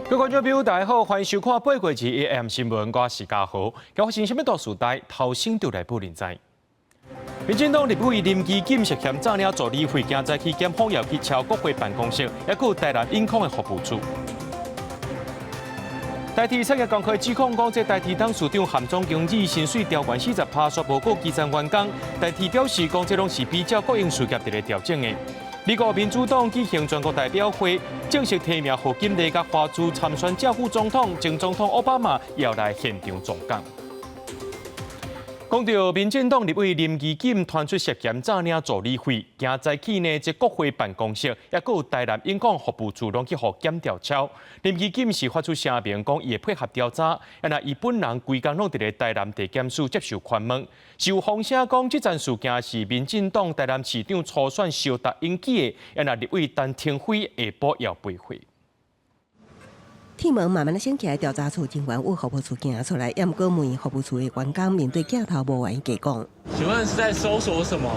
各位觀眾朋友，大家好，歡迎收看八月21 AM 新聞，我是嘉豪。今發生啥物大事代，頭先就來報您知。民進黨立委林宜錦涉嫌詐領助理費，今早起檢方又去敲國會辦公室，抑閣有台南永康的服務處。台鐵產業工會指控講，這台鐵董事長韓總經理薪水調懸40%，煞無顧基層員工。台鐵表示講，這攏是比照國營事業佇咧調整的。美國民主黨舉行全國代表會，正式提名賀錦麗佮華茲參選正副總統，前總統奧巴馬也來現場助講。講到民進黨立委林宜錦傳出涉嫌詐領助理費，今早起呢，這國會辦公室，抑閣有台南永康服務處攏去予檢調抄。林宜錦是發出聲明，講伊會配合調查，啊若伊本人規工攏佇咧台南地檢署接受盤問。是有風聲講，這樁事件是民進黨台南市長初選相鬥引起的，啊若立委陳亭妃下晡要備會。鐵門慢慢仔升起來，調查處人員往服務處行出來，毋過問服務處的員工面對鏡頭無願意講。請問是在搜索什麼？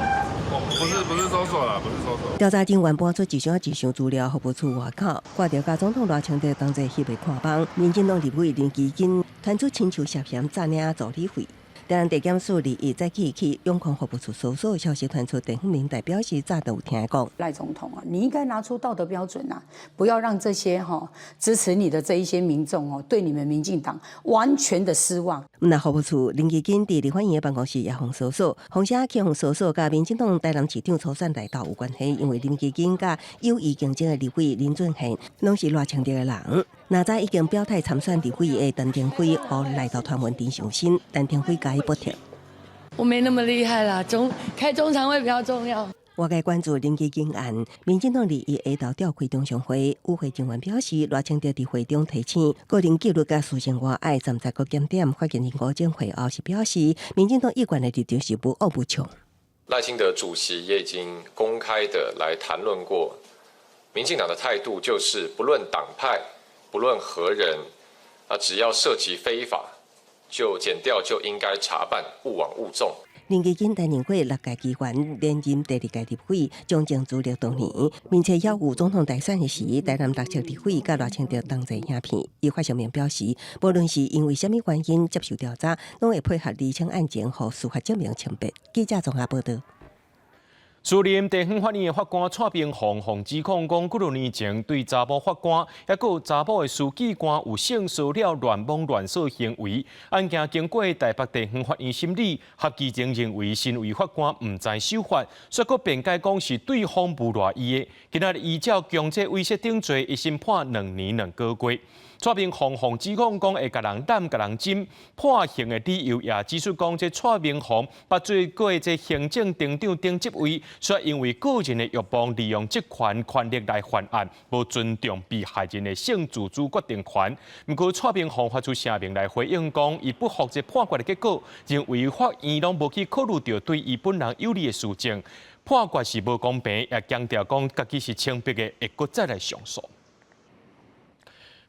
不是，不是搜索啦，不是搜索。調查人員搬出一箱一箱資料，服務處外口掛著佮總統賴清德同齊翕的看板。民進黨立委林宜錦傳出親像涉嫌詐領助理費。台南地檢署21早起去永康服務處搜索，消息傳出，地方民代表示早就有聽講。賴總統啊，你應該拿出道德標準啊，不要讓這些哈支持你的這一些民眾哦，對你們民進黨完全的失望。那服務處林宜錦佇立法院的辦公室也予搜索，風聲去予搜索，佮民進黨台南市長初選內鬥有關係，因為林宜錦佮有意競爭的立委林俊憲，攏是賴清德的人。若早已經表態參選立委的陳亭妃予內鬥傳聞纏上身，陳亭妃共伊駁斥。我沒那麼厲害啦，中開中常會比較重要。外界關注林宜錦案，民進黨21下晝召開中常會，與會人員表示，賴清德佇會中提醒，個人紀律佮私生活愛站在閣檢點。發言人吳政會後是表示，民進黨一貫的立場是無惡無衝。賴清德主席也已經公開的來談論過，民進黨的態度就是不論黨派，不論何人，啊，只要涉及非法，就檢調就應該查辦，勿枉勿縱。林宜錦擔任過六屆議員，連任第二屆立委，將近資歷多年。面冊猶有總統大選的時，台南六席立委佮賴清德同齊影片。伊發聲明表示，無論是因為啥物原因接受調查，攏會配合釐清案情，予司法證明清白。記者綜合報道。士林地方法院的法官蔡明鳳予指控講，幾年前對查某法官，抑閣有查某的書記官有性騷擾、亂摸亂索行為。案件經過台北地方法院審理，合議庭認為身為法官毋知守法，煞閣辯解講是對方誣賴伊的。今仔日依照強制猥褻等罪，一審判2年2個月。蔡明鳳予指控講會共人攬共人針，判刑的理由也指出講，這蔡明鳳捌做過這行政庭長等職位，煞因為個人的欲望，利用職權權力來犯案，無尊重被害人的性自主決定權。毋過蔡明鳳發出聲明來回應講，伊不服這判決的結果，認為法院攏無去考慮著對伊本人有利的事證，判決是無公平，也強調講家己是清白的，會閣再來上訴。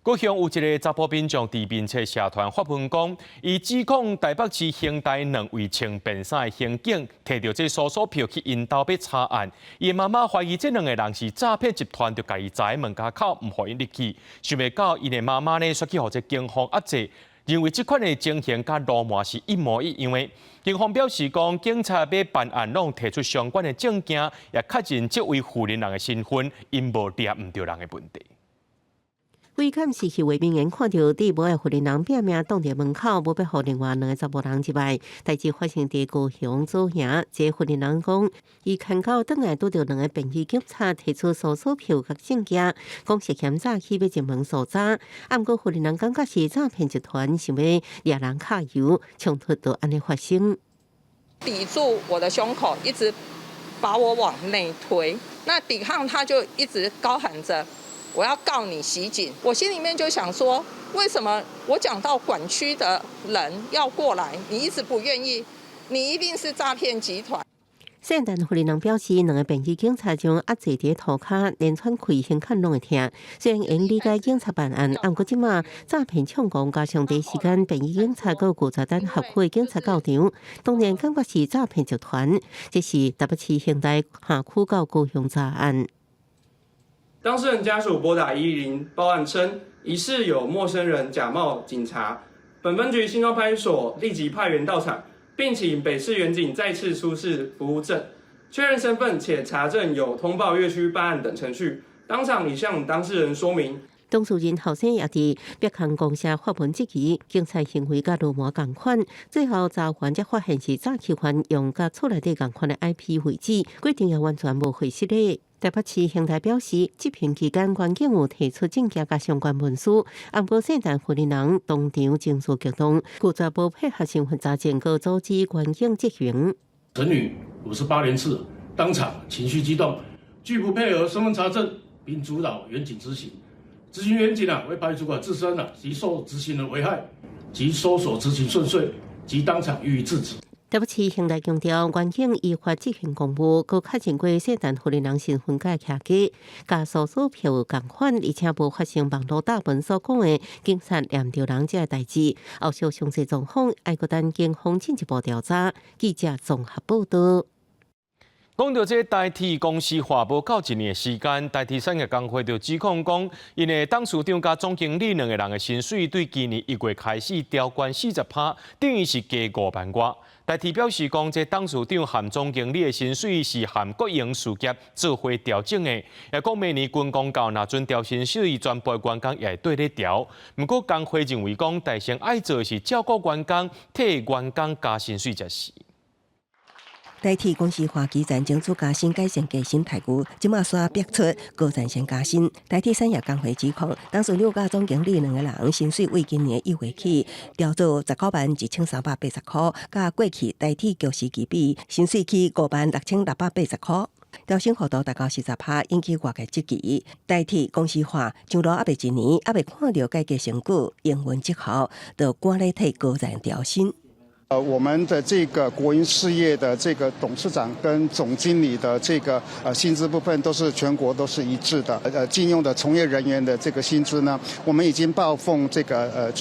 高雄有一个查埔民眾佇面冊社團發文講，伊指控台北市刑大兩位穿便衫的刑警，提著這搜索票去𪜶兜欲查案。伊媽媽懷疑這兩个人是詐騙集團，就共伊閘佇門口，毋予𪜶入去。想袂到𪜶的媽媽呢，煞去予這警方壓制，認為這款的情形佮羅滿是一模一樣的。警方表示講，警察欲辦案攏提出相關的證件，也確認這位婦人的身份，𪜶無掠毋著人的問題。規監視器畫面看著戴帽的婦人拼命擋佇門口，無欲予另外兩个查埔人入來。代誌發生佇高雄左營，這婦人講，伊牽狗轉來拄著兩个便衣警察提出搜索票佮證件，講涉嫌詐欺欲入門搜查。啊，毋過婦人感覺是詐騙集團想欲掠人卡油，衝突就按呢發生。抵住我的胸口，一直把我往內推。那抵抗，他就一直高喊着：我要告你襲警，我心裡面就想說，為什麼我講到管區的人要過來，你一直不願意，你一定是詐騙集團。聖誕婦人表示，兩个便衣警察將壓制佇塗跤，連喘氣、胸坎攏會疼。雖然會理解警察辦案，毋過這馬詐騙暢狂，加上第一時間便衣警察閣拒絕等轄區的警察到場，當然感覺是詐騙集團。這是台北市刑大轄區到高雄查案。當事人家屬撥打110報案稱，疑似有陌生人假冒警察。本分局新莊派出所立即派員到場，並請北市員警再次出示服務證，確認身份且查證有通報越區辦案等程序。當場已向當事人說明。當事人後生也佇別項公社發文質疑警察行為佮流氓仝款，最後查員才發現是早期員用佮厝內底仝款的 IP 位置，過程也完全無回失的。台北市刑大表示，執行期間員警有提出證件佮相關文書，毋過聖誕負責人當場情緒激動，拒絕無配合身份查證，閣阻止員警執行。陳女58年次，當場情緒激動，拒不配合身份查證，並阻擾員警執行。執行員警啊，為排除啊自身啊及受執行的危害及搜索執行順遂，即當場予以制止。台北市刑大強調，員警依法執行公務，閣確認過聖誕負責人身份佮徛家，佮搜索票仝款，而且無發生網路貼文所講的警察黏著人這个代誌。後續詳細狀況，愛閣等警方進一步調查。記者綜合報道。講到這台鐵公司化無夠一年的時間，台鐵產業工會就指控講，𪜶的董事長佮總經理兩個人的薪水對今年1月開始調懸40%，等於是加5萬外。台鐵表示講，這董事長和總經理的薪水是和國營事業做伙調整的，也講明年軍公教若準調薪水，全部員工也會綴咧調。毋過工會認為講，台先愛做的是照顧員工，替員工加薪水才是。台鐵公司化基層爭取加薪改善加薪待遇，這馬煞逼出高層先加薪。台鐵產業工會指控，董事長佮總經理兩個人薪水為今年1月起調做191,380箍，佮過去台鐵局時期比，薪水起56,680箍。調薪幅度達到40%，引起外界質疑。台鐵公司化上路猶未一年，猶未看著改革成果，營運績效，就趕咧替高層調薪。我們的這個國營事業的這個董事長跟總經理的這個薪資部分都是全國都是一致的。禁用的從業人員的這個薪資呢，我們已經報送這個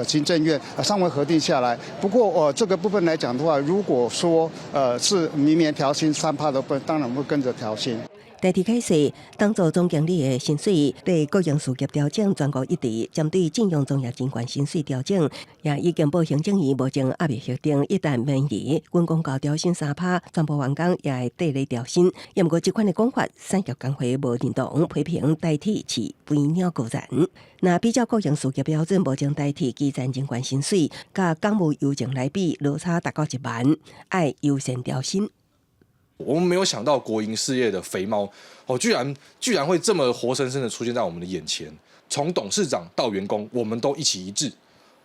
行政院尚未核定下來。不過這個部分來講的話，如果說是明年調薪3%的部分，當然會跟着調薪。台鐵解釋，當做總經理的薪水對國營事業調整全國一致，針對禁用從業人員薪水調整，也已經報行政院目前猶未核定。一旦明年軍公教調薪3%，全部員工也會綴咧調薪。毋過這款的講法，產業工會無認同，批評台鐵飼肥鳥高層。若比較國營事業標準，目前台鐵基層人員薪水，佮港務郵政來比，落差達到1萬，愛優先調薪。我們沒有想到國營事業的肥貓哦，居然會這麼活生生的出現在我們的眼前。從董事長到員工，我們都一起一致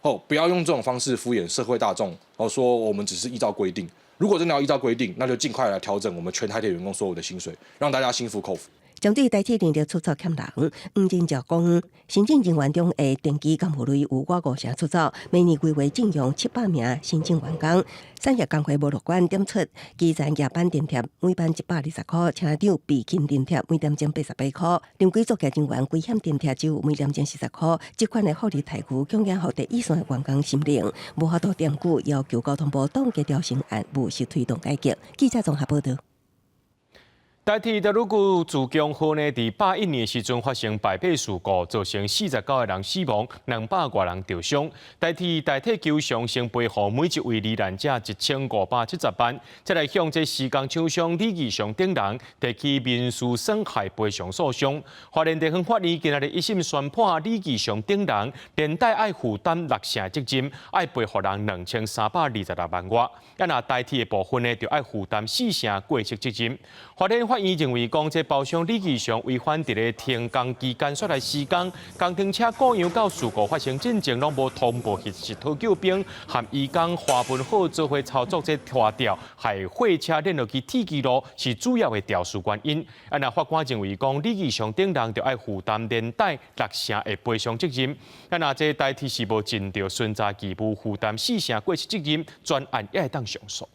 哦，不要用這種方式敷衍社會大眾哦，說我們只是依照規定。如果真的要依照規定，那就盡快來調整我們全台鐵員工所有的薪水，讓大家心服口服。針對台鐵人力出走欠人，黃仁照講，行政人員中的登記幹部類有倚五成出走，每年規劃徵用700名新進員工。產業工會無樂觀，點出基層夜班津貼每班120箍，車長備勤津貼每點鐘88箍，臨軌作業人員危險津貼只有每點鐘40箍。這款的福利待遇，恐驚予第一線的員工心靈無法度長久，要求交通部凍結調薪案，務實推動改革。記者綜合報道。台鐵特魯谷自強號呢，佇101年時陣發生敗火事故，造成49個人死亡，200外人著傷。台鐵代替求償，先賠予每一位罹難者1570萬，再來向這施工廠商李義祥等人提起民事損害賠償訴訟。花蓮地方法院今仔日一審宣判李義祥等人連帶愛負擔六成責任，愛賠予人2326萬外。啊，若台鐵的部分呢，就愛負擔四成過失責任。花蓮法院認為講，這包商李義祥違反佇咧停工期間煞來施工，工程車故障到事故發生進前，攏無通報實施救兵，和移工華文號做伙操作這拖吊，害貨車碾落去鐵支路，是主要的肇事原因。啊，若法官認為講，李義祥等人就愛負擔連帶六成的賠償責任。啊，若這台鐵是無盡著巡查義務，負擔四成過失責任，全案也會當上訴。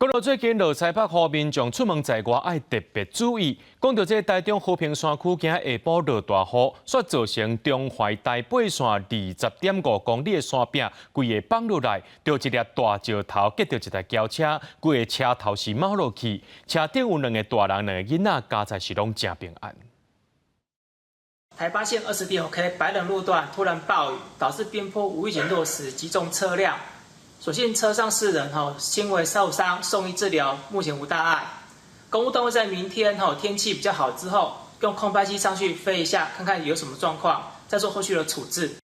講到最近落西北雨，民眾出門在外愛特別注意。講到這台中和平山區今下晡落大雨，煞造成中環台八線20.5公里的山壁規个放落來，著一粒大石頭擊著一台轎車，規个車頭是冒落去，車頂有兩个大人、兩个囡仔，佳哉是攏誠平安。台八線20.5K 白冷路段突然暴雨，導致邊坡無預警落石，擊中車輛，所幸車上四人吼輕微受傷，送醫治療，目前無大礙。工務單位在明天吼天氣比較好之後，用空拍機上去飛一下，看看有什麼狀況，再做後續的處置。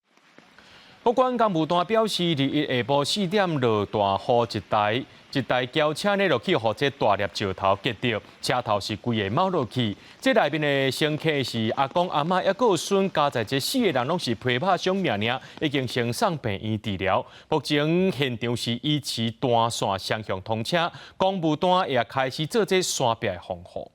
福管工務單表示，21下晡4點落大雨，一台轎車呢，落去予這大粒石頭擊著，車頭是規个鉚落去。這內面的乘客是阿公阿嬤，抑閣有孫，加在這四個人攏是皮拍傷爾爾，已經先送病院治療。目前現場是維持單線雙向通車，工務單也開始做這山壁的防護。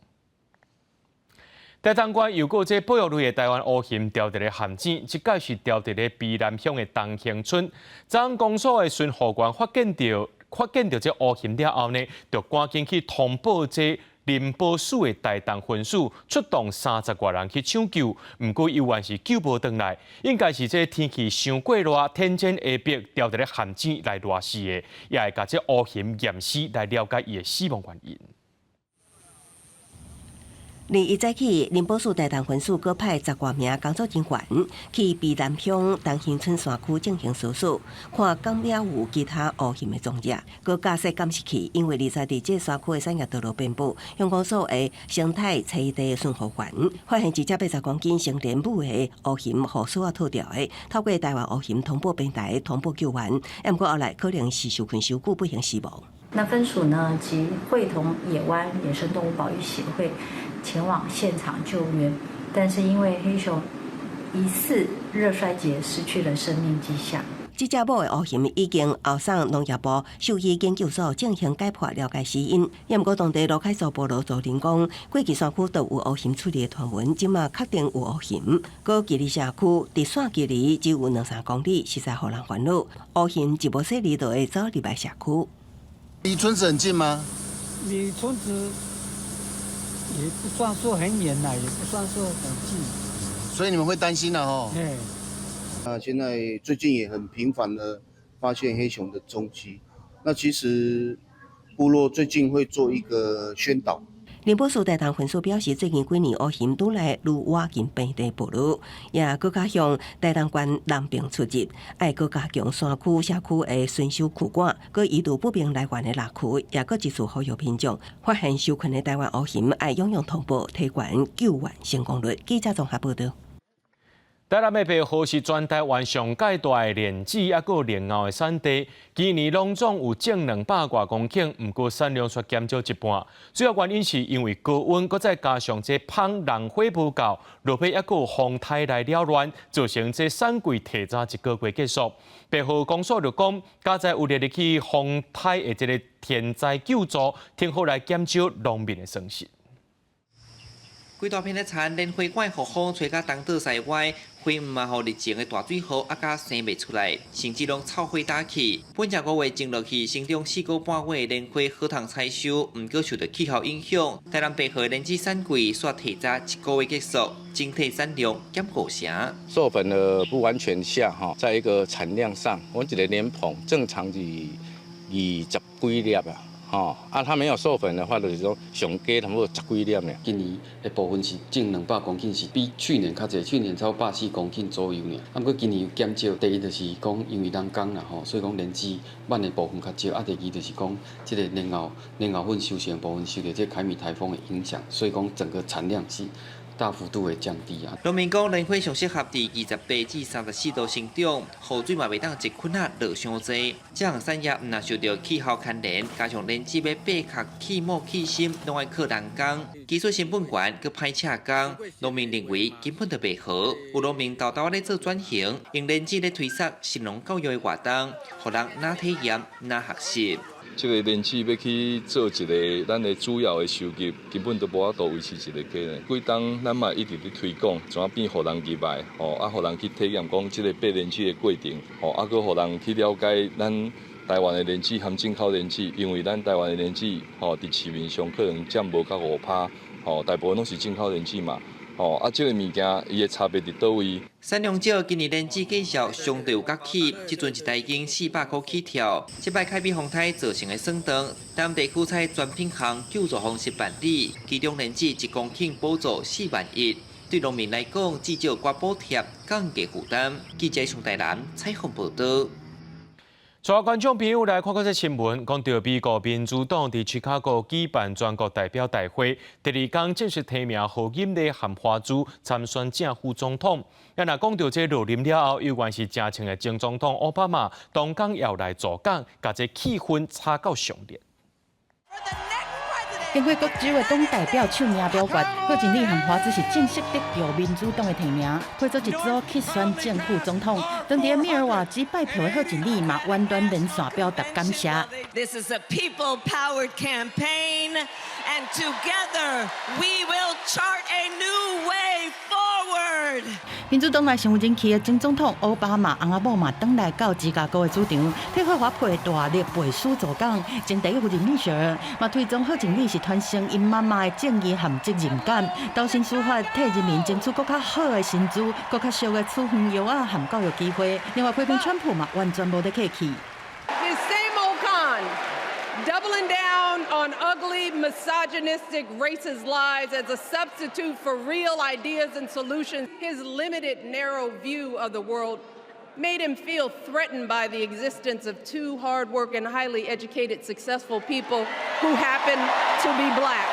台東縣又閣這保育類的台灣烏熊牢佇咧陷阱，這擺是牢佇咧卑南鄉的東興村。昨公所的巡護員發現著這烏熊了後呢，就趕緊去通報這林保署的台東分署，出動30外人去搶救，毋過猶原是救無轉來，應該是這天氣傷過熱，天井下壁牢佇咧陷阱來熱死的，也會共這烏熊驗屍來了解伊的死亡原因。21早起，林保署台東分署閣派10外名工作人員去卑南鄉東興村山區進行搜索，看敢猶有其他烏熊的蹤跡。閣架設監視器，因為20日這山區的產業道路遍布，鄉公所的生態棲地巡護員發現一隻80公斤成年母的烏熊，予索仔套牢的，透過台灣烏熊通報平台通報救援，毋過後來可能是受困傷久，不幸死亡。那分署呢，即會同野灣野生動物保育協會前往現場救援，但是因為黑熊疑似熱衰竭，失去了生命跡象。這隻母的烏熊已經後送農業部獸醫研究所進行解剖了解死因。也毋過當地盧凱族部落族人講，過去山區都有烏熊出入的傳聞，這馬確定有烏熊。閣距離社區直線距離只有兩三公里，實在予人煩惱。烏熊一無細膩就會走入來社區。離村子很近嗎？離村子也不算說很遠啦，也不算說很近。所以你們會擔心啦，吼？對。啊，現在最近也很頻繁的發現黑熊的蹤跡。那其實部落最近會做一個宣導。林保署台東分署表示，最近幾年烏熊愈來愈倚近平地部落，也閣較向台東縣南邊出入，愛閣加強山區社區的巡守區管，閣移除不明來源的獵區，也閣一次呼籲民眾發現受困的台灣烏熊，愛踴躍通報，提懸救援成功率。記者綜合報道。台南的白河是全台灣上蓋大的蓮子，抑閣有蓮藕的產地。今年攏總有種200外公頃，毋過產量卻減少一半。主要原因是因為高溫，閣再加上這芳人火無夠，落尾抑閣有風颱來擾亂，造成這產季提早一個月結束。白河公所就講，佳哉有列入去風颱的這个天災救助，挺好來減少農民的損失。規大片的田連花管予風吹甲東倒西歪，花嘛予日前的大水雨壓甲生袂出來，甚至攏臭火打去。本正5月種落去，成長4個半月的蓮花好通採收，毋過受著氣候影響，台南白河蓮子產季煞提早一個月結束，整體產量減5成。授粉的不完全下哈，在一個產量上，阮一个蓮蓬正常是20幾粒啊。吼，啊，它沒有授粉的話，就是講上低差不多10幾粒爾。今年的部分是種200公頃，是比去年較濟，去年超140公頃左右爾。啊，毋過今年有減少，第一就是講因為人工啦吼，所以講蓮子挽的部分較少。啊，第二就是講這个蓮藕粉收成的部分受著這個凱米颱風的影響，所以講整個產量是大幅度的降低啊。農民講，蓮花上適合佇28至34度生長，雨水嘛袂當一困仔落傷濟。這項產業毋若受著氣候牽連，加上蓮子欲拔殼、去毛、去心，攏愛靠人工，技術成本懸，閣歹請工。農民認為根本就袂好。有農民沓沓仔咧做轉型，用蓮子咧推捒食農教育的活動，予人若體驗若學習。這个蓮子欲去做一个咱的主要的收入，根本都無法度維持一个家呢。幾冬咱嘛一直咧推廣，怎啊變予人入來，吼啊，予人去體驗講這个拔蓮子的過程，吼啊，閣予人去了解咱台灣的蓮子含進口蓮子，因為咱台灣的蓮子，吼佇市面上可能佔無到5%，吼大部分攏是進口蓮子嘛。吼啊，這个物件伊的差別佇佗位？產量少，今年蓮子價數相對有較起，這陣一台斤400箍起跳。這擺凱米風颱造成的損斷，台南地區採全品項救助方式辦理，其中蓮子1公頃補助4萬1，對農民來講，至少掛補貼，降低負擔。記者上台南採訪報導。帶觀眾朋友來看看這新聞，講著美國民主黨佇芝加哥舉辦全國代表大會，第二工正式提名賀錦麗和華茲參選正副總統。啊，若講著這落任了後，猶原是誠穿的前總統奧巴馬，當工也來助講，共這氣氛炒到上熱。經過各州的黨代表署名表決，賀錦麗和華茲是正式得著民主黨的提名，配做一組去選正副總統。當佇密爾瓦基拜票的賀錦麗嘛，遠端連線表達感謝。 This is a people-powered campaign, and together we will chart a new way forward. 民主黨內上有人氣的前總統奧巴馬翁仔某嘛，轉來到芝加哥的主場，替霍華配大力背書助講。前第一夫人蜜雪兒嘛推崇賀錦麗是傳承𪜶媽媽的正義和責任感，投身司法，替人民爭取閣較好的薪資、閣較俗的處方藥仔和教育機會。另外批評川普嘛，完全無咧客氣。 This same old con, doubling down on ugly, misogynistic, racist lies as a substitute for real ideas and solutions. His limited, narrow view of the world made him feel threatened by the existence of two hardworking, highly educated, successful people who happen to be black.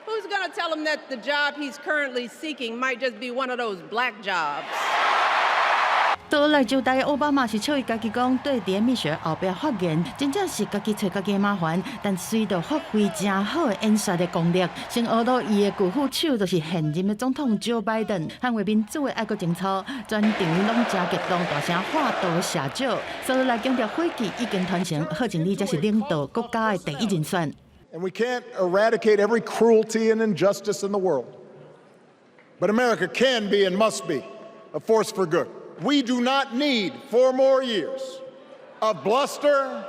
Who's going to tell him that the job he's currently seeking might just be one of those black jobs? 倒來招待奧巴馬是笑伊家己講，對佇蜜雪後壁發言，真正是家己揣家己的麻煩。但隨著發揮誠好的演說的功力，先學到伊的舊副手就是現任的總統蔣拜登，捍衛民主的愛國情操，全場攏誠激動，大聲喊多謝蔣。所以來強調火炬已經傳承，賀錦麗才是領導國家的第一人選。 And we can't eradicate every cruelty and injustice in the world. But America can be and must be a force for good. We do not need 4 more years of bluster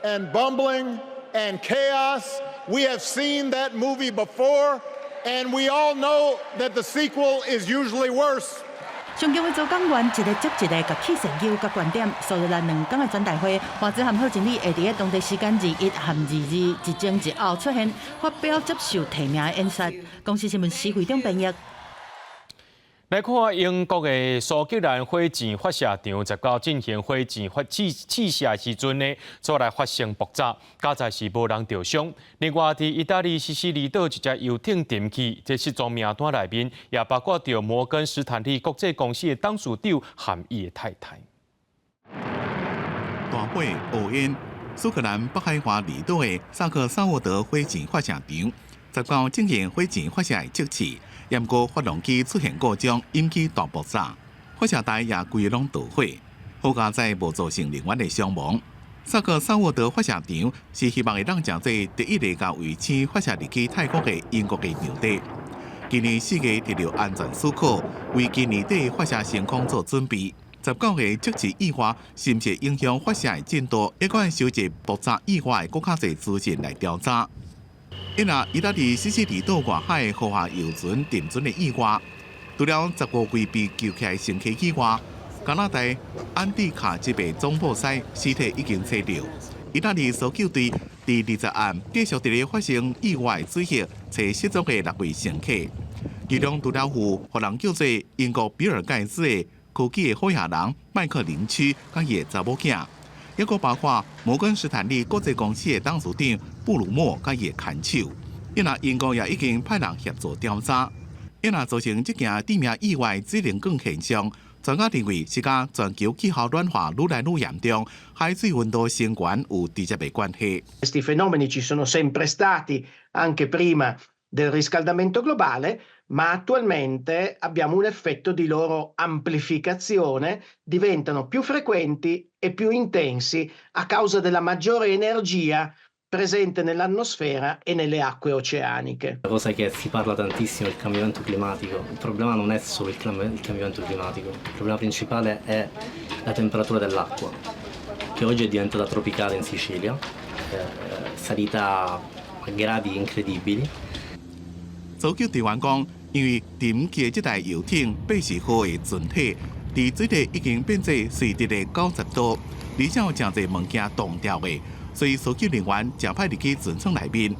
and bumbling and chaos. We have seen that movie before, and we all know that the sequel is usually worse. 上強的助講員一个接一个共氣勢扭佮觀點，所以來兩工的全代會，華茲和賀錦麗會佇當地時間21和22一前一後出現，發表接受提名的演說。公視新聞施惠中編譯。來看英國的蘇格蘭火箭發射場，19進行火箭發試試射時陣呢，煞來發生爆炸，佳哉是無人著傷。另外，佇意大利西西里島一隻遊艇沉去，這失蹤名單內面也包括著摩根斯坦利國際公司的董事長和伊的太太。大火烏煙，蘇格蘭北海華離島的薩克薩沃德火箭發射場，19進行火箭發射的測試。毋過發動機出現故障，引起大爆炸，發射台也規個攏著火，好佳哉無造成人員的傷亡。薩克薩沃德發射場是希望會當成做第一个共衛星發射入去太空的英國的場地。今年4月得著安全許可，為今年底發射升空做準備。19個測試意外，是毋是影響發射的進度？猶閣愛收集爆炸意外的閣較濟資訊來調查。因為意大利西西里島外海豪華遊船沉船的意外，除了15位被救起來乘客以外，加拿大安蒂卡這邊總部西屍體已經揣著。意大利搜救隊佇20暗繼續佇咧發生意外水域揣失蹤的六位乘客，其中除了有予人叫做英國比爾蓋茨的科技的好野人麥克林區，佮伊的查某囝，抑閣包括摩根士坦利國際公司的董事長布魯莫佮伊的牽手。因為英國也已經派人協助調查。因為造成這件致命意外水龍捲現象，專家認為是佮全球氣候暖化愈來愈嚴重，海水溫度升懸有直接的關係。 Questi fenomeni ci sono sempre stati anche prima del riscaldamento globale, ma attualmente abbiamo un effetto di loro amplificazione, diventano più frequenti e più intensi a causa della maggiore energia presente nell'atmosfera e nelle acque oceaniche. La cosa che si parla tantissimo è il cambiamento climatico. Il problema non è solo il cambiamento climatico, il problema principale è la temperatura dell'acqua, che oggi è diventata tropicale in Sicilia, salita a gradi incredibili. 搜救隊員講，因為沉去的這台遊艇80號的船體，佇水底已經變做垂直的90度，而且有誠濟物件凍掉的，所以搜救人員誠歹入去船艙內面。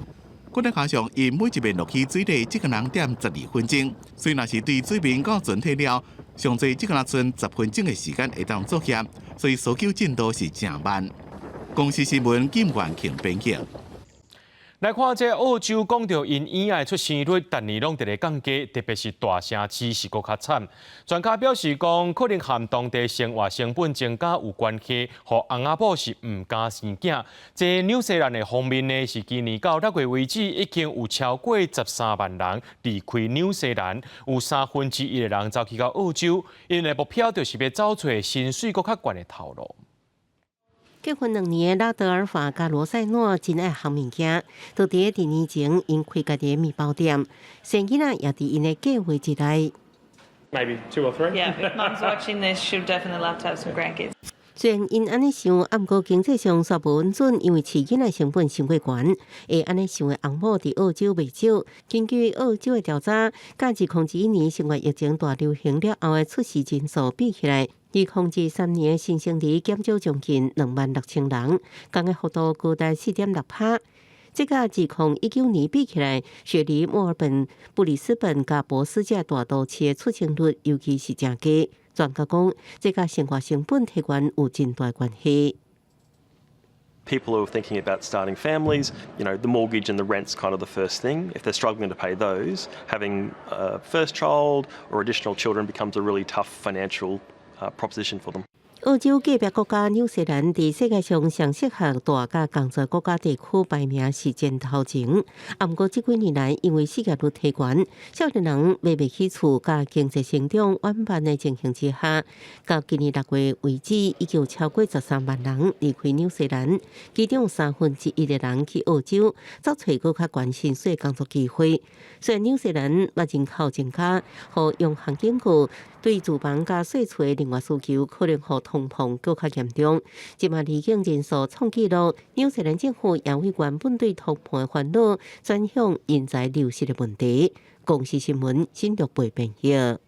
閣再加上𪜶每一遍落去水底，只敢踮12分鐘，所以若是對水面到船體了，上濟只敢賰10分鐘的時間會當作業，所以搜救進度是誠慢。公視新聞金元慶編輯。來看這澳洲講著𪜶嬰仔的出生率，逐年攏佇咧降低，特別是大城市是閣較慘。專家表示講，可能和當地生活成本增加有關係，予翁仔某是毋敢生囝。這紐西蘭的方面呢，是今年到6月為止，已經有超過13萬人離開紐西蘭，有1/3的人走去到澳洲，𪜶的目標就是欲走揣薪水閣較懸的頭路。結婚2年的拉德爾法佮羅塞諾真愛烘物件，就佇2年前，𪜶開家己的麵包店，生囡仔也佇𪜶的計劃之內。 Maybe two or three. Yeah, if Mum's watching this, she'll definitely love to have some grandkids. 雖然𪜶按呢想，毋過經濟上煞無穩準，因為飼囡仔成本傷過懸。會按呢想的翁某佇澳洲袂少。根據澳洲的調查，佮2021年新冠疫情大流行了後的出世人數比起來，2023年的新生兒減少將近26,000人，降的幅度高達4.6%。這佮2019年比起來，雪梨、墨爾本、布里斯本佮珀斯這大都市的出生率尤其是誠低。專家講，這佮生活成本提懸有真大關係。 People who are thinking about starting families, the mortgage and the rent's kind of the first thing. If they're struggling to pay those, having a first child or additional children becomes a really tough financial proposition for them. 澳洲隔壁國家紐西蘭佇世界上上適合大佮工作國家地區排名是前頭前。啊，毋過這幾年來，因為失業率提懸，少年人買袂起厝，佮經濟成長緩慢的情形之下，到今年6月為止，已經有超過13萬人離開紐西蘭，其中1/3的人去澳洲，走揣閣較懸薪水工作機會。雖然紐西蘭嘛人口增加，予央行警告，對住房佮稅厝的另外需求可能予通膨閣較嚴重。這馬離境人數創紀錄，紐西蘭政府也為原本對通膨的煩惱，轉向人才流失的問題。公視新聞新竹背編譯。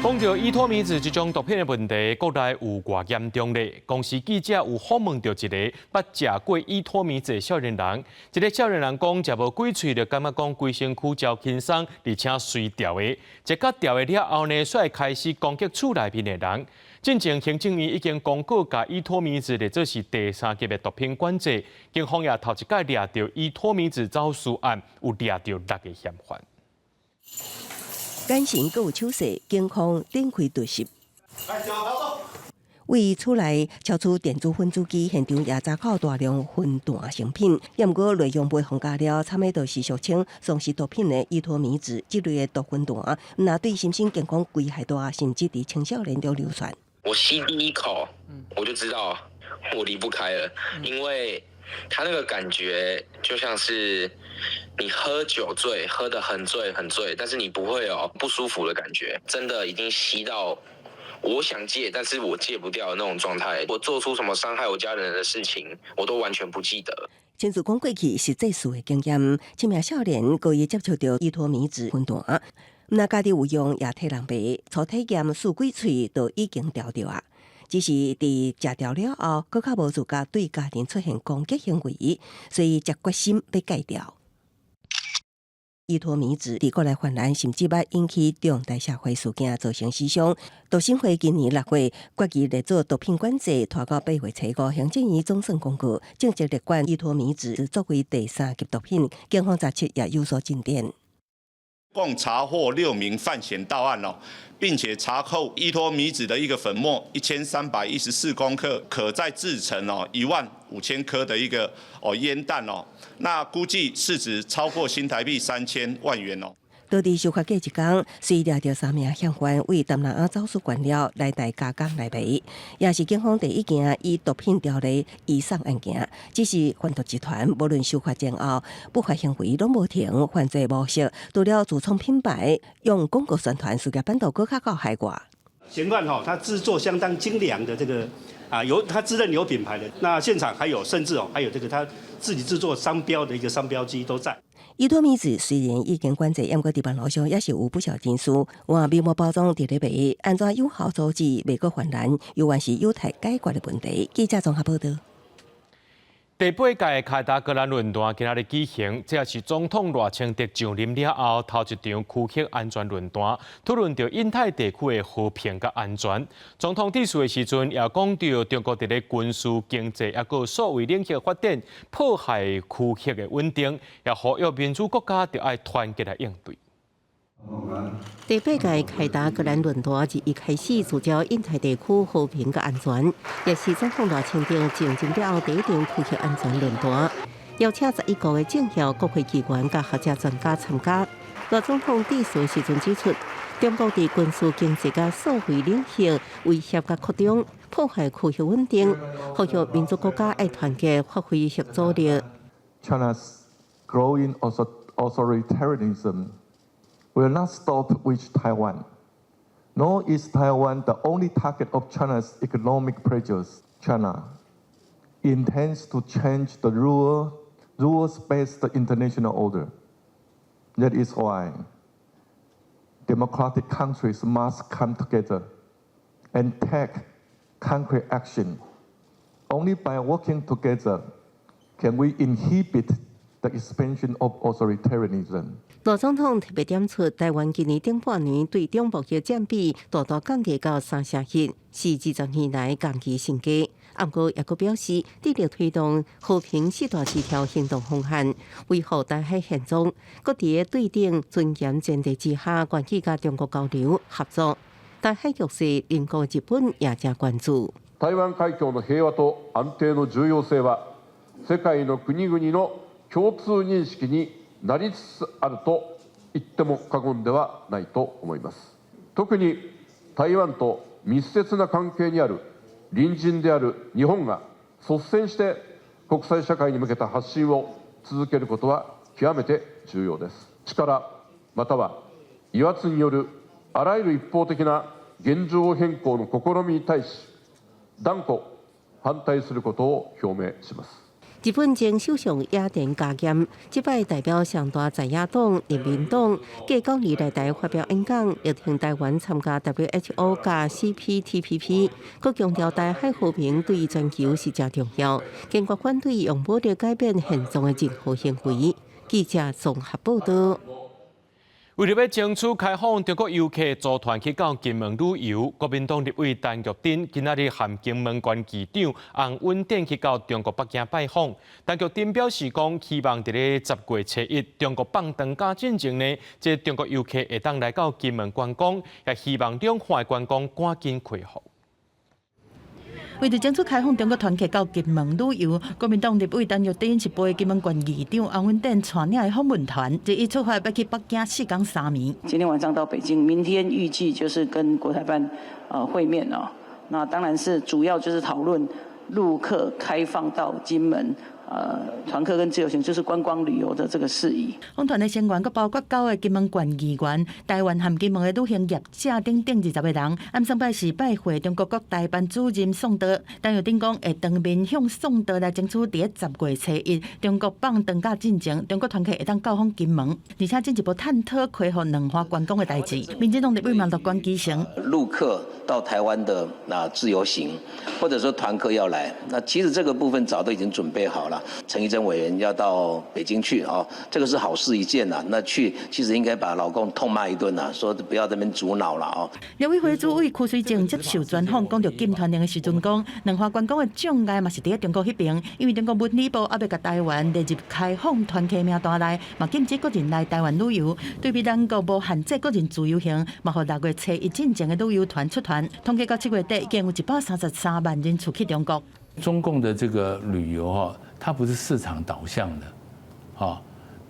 講到依托咪酯這種毒品的問題，國內有偌嚴重咧？公視記者有訪問到一個捌食過依托咪酯的少年人，這個少年人講食無幾喙就感覺講規身軀誠輕鬆，而且隨著的，一割著的了後呢，煞會開始攻擊厝內面的人。進前行政院已經公告，共依托咪酯列做是第三級的毒品管制，警方也頭一擺掠著依托咪酯走私案，有掠著六個嫌犯。眼神閣有手勢，警方展開突襲。位厝內搜出電子粉煮機，現場也查扣大量薰彈成品。也毋過內容袂放加了，摻的就是俗稱喪屍毒品的依托咪酯這類的毒薰彈，毋但對心身健康危害大，甚至佇青少年中流傳。我吸第一口，我就知道我離不開了，因為他那個感覺就像是你喝酒醉，喝得很醉很醉，但是你不會有不舒服的感覺，真的已經吸到我想戒，但是我戒不掉的那種狀態。我做出什麼傷害我家人的事情，我都完全不記得。親自講過去實際事的經驗，這名少年故意接觸著依托咪酯薰彈，毋但家己有用，也替人賣，初體驗試幾喙就已經著著啊。只是佇食著了後，閣較無自覺對家人出現攻擊行為，所以才決心欲戒掉。依托咪酯佇國內泛濫，甚至捌引起重大社會事件，造成死傷。毒審會今年6月決議列做毒品管制，拖到8月初5，行政院總算公告，正式列管依托咪酯作為第三級毒品，警方查緝也有所進展。共查獲6名犯嫌到案哦，並且查扣依托咪酯的一個粉末1314公克，可再製成哦1.5萬顆的一個哦煙彈哦，那估計市值超過新台幣3000萬元哦。當地修法過一工，雖掠著三名嫌犯為東南亞走私原料來台加工來賣，也是警方第一件以毒品條例移送案件。只是販毒集團無論修法前後，不法行為攏無停，犯罪模式除了自創品牌，用廣告宣傳，事業版圖閣較到海外。嫌犯吼，他製作相當精良的這個啊，有他自認有品牌的，那現場還有甚至哦，還有這個他自己製作商標的一個商標機都在。依托咪酯雖然已經管制，毋過佇網路上也是有不少人士換面膜包裝佇咧賣，按怎有效阻止袂閣泛濫，猶原是有待解決的問題。記者綜合報道。第八屆凱達格蘭論壇今仔日舉行，這也是總統賴清德上任了後頭一場區域安全論壇，討論著印太地區的和平佮安全。總統致辭的時陣，也講著中國佇咧軍事、經濟抑閣數位領域發展，破壞區域的穩定，也呼籲民主國家著愛團結來應對。第八屆凱達格蘭論壇自一開始聚焦印太地區和平佮安全，也是總統賴清德上任了後第一場區域安全論壇，邀請11國的政要、國會議員佮學者專家參加。賴總統致辭時陣指出，中國佇軍事、經濟佮數位領域威脅佮擴張，破壞區域穩定，呼籲民主國家愛團結，發揮嚇阻力。 China's growing authoritarianism will not stop with Taiwan. Nor is Taiwan the only target of China's economic pressures. China intends to change the rules-based international order. That is why democratic countries must come together and take concrete action. Only by working together can we inhibit the expansion of authoritarianism. 賴總統特別點出，台灣今年頂半年對中貿易佔比大大降低到3成1，是20年來同期新低。毋過也閣表示，致力推動和平四大協調行動方案，維護台海現狀，閣佇對等尊嚴前提之下，願意佮中國交流合作。台海局勢，鄰國日本也誠關注。台灣海峽の平和と安定の重要性は世界の國々の共通認識になりつつあると言っても過言ではないと思います。特に台灣と密接な関係にある鄰人である日本が率先して國際社會に向けた発信を続けることは極めて重要です。力または威圧によるあらゆる一方的な現状変更の試みに対し斷固反対することを表明します。日本前首相野田佳彥，這擺代表上大在野黨自民黨，繼九年來台發表演講，力挺台灣參加 WHO 佮 CPTPP，閣強調台海和平對全球是誠重要，堅決反對用武力改變現狀的任何行為。記者綜合報道。為著欲爭取開放中國遊客組團去到金門旅遊，國民黨立委陳玉珍今仔日和金門縣議長洪穩典去到中國北京拜訪。陳玉珍表示講，希望佇咧10月初1中國放長假進前呢，這中國遊客會當來到金門觀光，也希望兩岸觀光趕緊恢復。為著爭取開放中國團客到金門旅遊，國民黨立委陳玉珍是陪金門縣議長洪穩典帶領的訪問團，日一出發欲去北京四工三暝。今天晚上到北京，明天預計就是跟國台辦會面哦。那當然是主要就是討論陸客開放到金門。團客跟自由行就是觀光旅遊的這個事宜。訪團的成員閣包括九个金門縣議員、台灣和金門的旅行業者等等20個人。按上擺是拜會中國國台辦主任宋濤，陳玉珍講會當面向宋濤來爭取佇咧10月初1中國放長假進前，中國團客會當到訪金門，而且進一步探討開放兩岸觀光的代誌。民進黨立委嘛樂觀其成。陸客到台灣的那自由行，或者說團客要來，那其實這個部分早都已經準備好了。陳儀真委員要到北京去哦，這個是好事一件呐。那去其實應該把老共痛罵一頓呐，說不要在那邊阻撓了哦。立委會主委柯瑞正接受專訪，講著禁團令的時陣講，兩岸觀光的障礙嘛是佇咧中國彼邊，因為中國文旅部猶未共台灣列入開放團客名單內，嘛禁止個人來台灣旅遊。對比咱國無限制個人自由行，嘛予6月初1進前的旅遊團出團，統計到7月底已經有133萬人次去中國。中共的這個旅遊哈，它不是市場導向的，哈，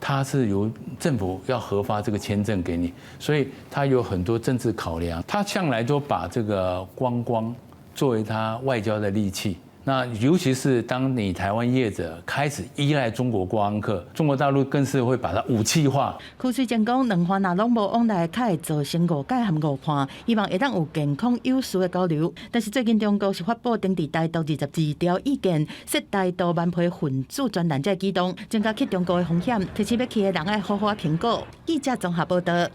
它是由政府要核發這個簽證給你，所以它有很多政治考量。它向來都把這個觀光作為它外交的利器。那尤其是當你台灣業者開始依賴中國觀光客，中國大陸更是會把它武器化。柯水晶講，兩岸若攏無往來，較會造成誤解和誤判，希望會當有健康有序的交流。但是最近中國是發布針對台獨22條意見，設台獨頑皮分子專欄這个舉動，增加去中國的風險，提醒欲去的人愛好好評估。記者綜合報道。